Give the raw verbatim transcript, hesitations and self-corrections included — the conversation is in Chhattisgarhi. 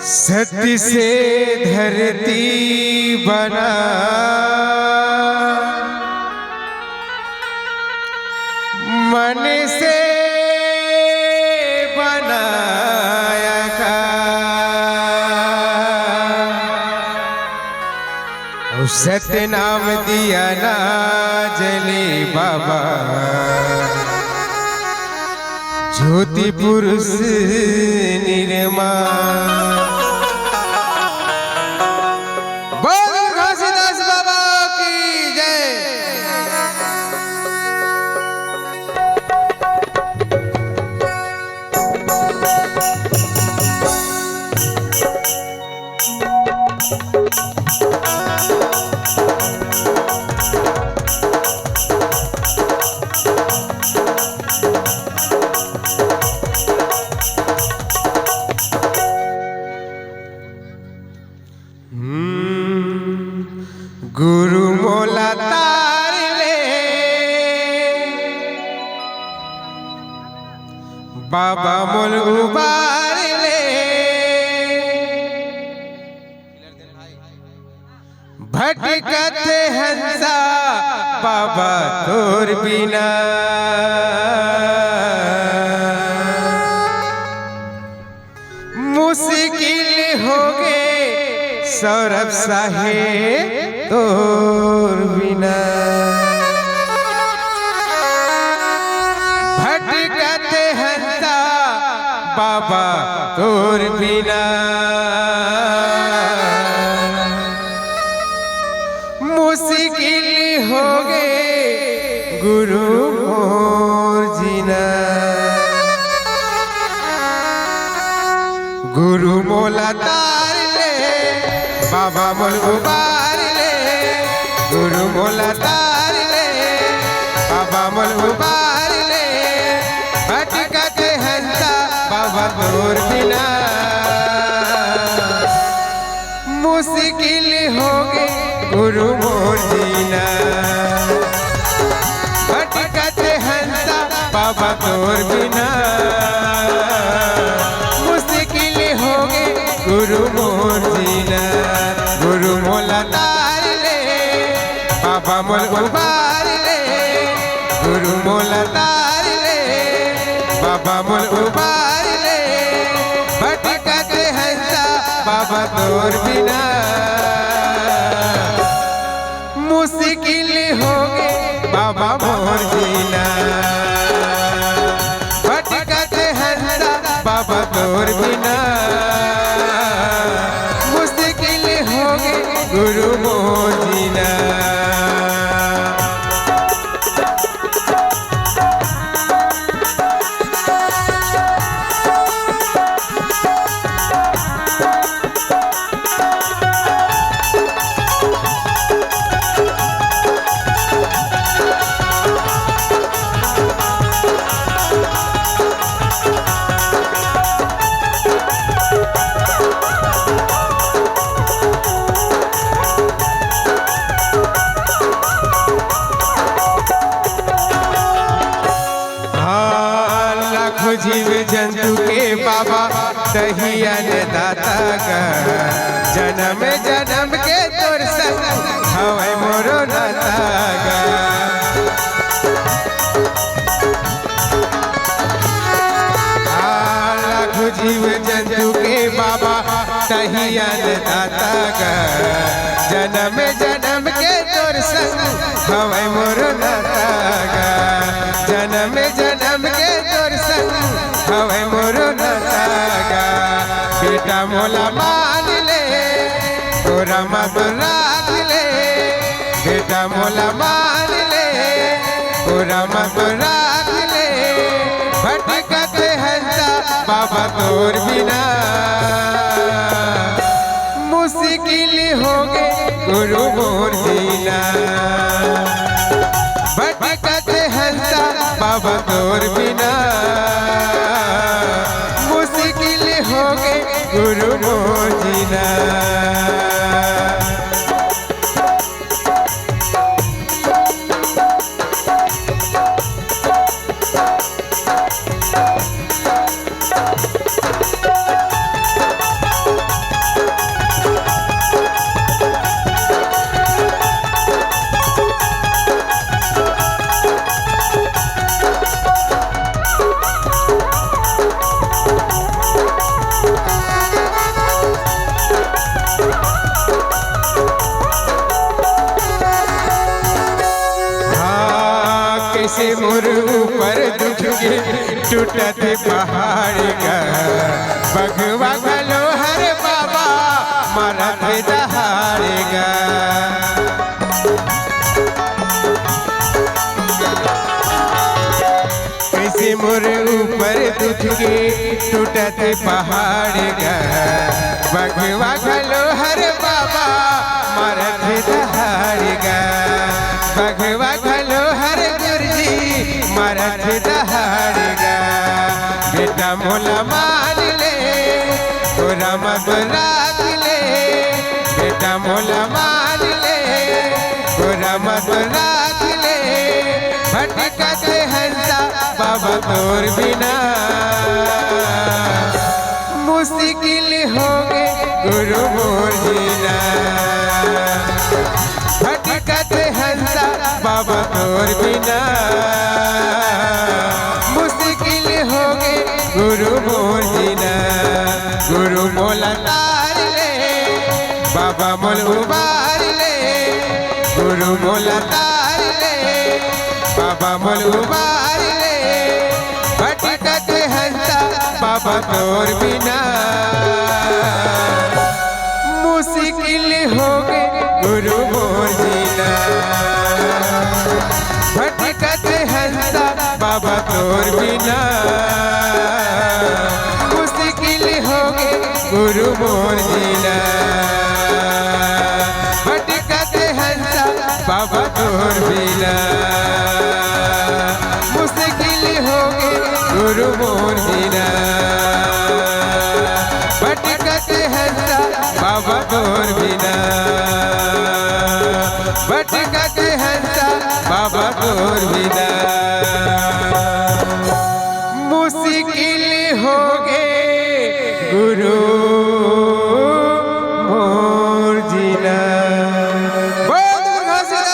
सत्य से धरती बना, मन से बनाया का। अउ सत्य नाम दिया ना जले बाबा, ज्योति पुरुष निर्माण। बोल घासीदास बाबा की जय। हम्म, गुरु मोला तार ले, बाबा मोल उबार ले। भटकत हंसा बाबा तोर बिना, मुश्किल होगे सौरभ साहे तोर बिना। भटकत हंसा बाबा तोर बिना, मुश्किल होगे गुरु मोर जीना। गुरु मोला तार ले, बाबा मोल उबार ले। गुरु मोला तार ले, बाबा मोल उबार ले। भटकत हंसा बाबा तोर बिना, मुश्किल होगे गुरु मोर जीना। भटकत हंसा बाबा तोर बिना, मुश्किल होगे गुरु मोर जीना। गुरु मोला तार ले, बाबा मोल उबार ले। गुरु मोला तार ले, बाबा मोल उबार ले। भटकत हंसा बाबा तोर बिना, मुश्किल होगे बाबा मोर जीना। भटकत हंसा बाबा तोर बिना, मुश्किल होगे गुरु मोर जीना। हाँ, लाखों जीव जंतु के बाबा तही अन्नदाता गा, जन्म जन्म के तोर संग हवय मोरो नाता गा। हाँ, लाखों जीव जंतु के बाबा तही अन्नदाता गा, जन्म जन्म के तोर संग हवय मोरो नाता गा। जन्म जन्म के तोर संग हवय मोरो नाता गा। बेटा मोला मान ले, तोरा मा तो राख ले। बेटा मोला मान ले, तोरा मा तो राख ले। भटकत हंसा बाबा तोर बिना, मुश्किल होगे गुरु मोर जीना। भटकत हंसा बाबा तोर बिना, मुश्किल होगे गुरु मोर जीना। टूटत पहाड़ गा, बघवा घलो हर बाबा मरत दहाड़ गा। कइसे मोर ऊपर दुख के टूटत पहाड़ गा, बघवा घलो हर बाबा मरत दहाड़ गा, बघवा घलो हर गुरुजी मरत दहाड़ गा। बेटा मोला मान ले, तोरा मत राख ले, बेटा मोला मान ले, तोरा मत राख ले। भटकत हंसा बाबा तोर बिना, मुश्किल होगे गुरु मोर जीना। भटकत हंसा बाबा तोर बिना, मुश्किल होगे गुरु मोर जीना। गुरु मोला तार ले, बाबा मोल उबार ले, गुरु मोला तार ले, बाबा मोल उबार ले। भटकत हंसा बाबा तोर बिना, मुश्किल होगे गुरु मोर जीना। भटकत हंसा बाबा तोर बिना, मुश्किल होगे गुरु मोर जीना। भटकत हंसा बाबा तोर बिना, मुश्किल होगे गुरु मोर जीना। भटकत हंसा बाबा तोर बिना, भटकत हंसा बाबा तोर बिना, मुश्किल होगे गुरु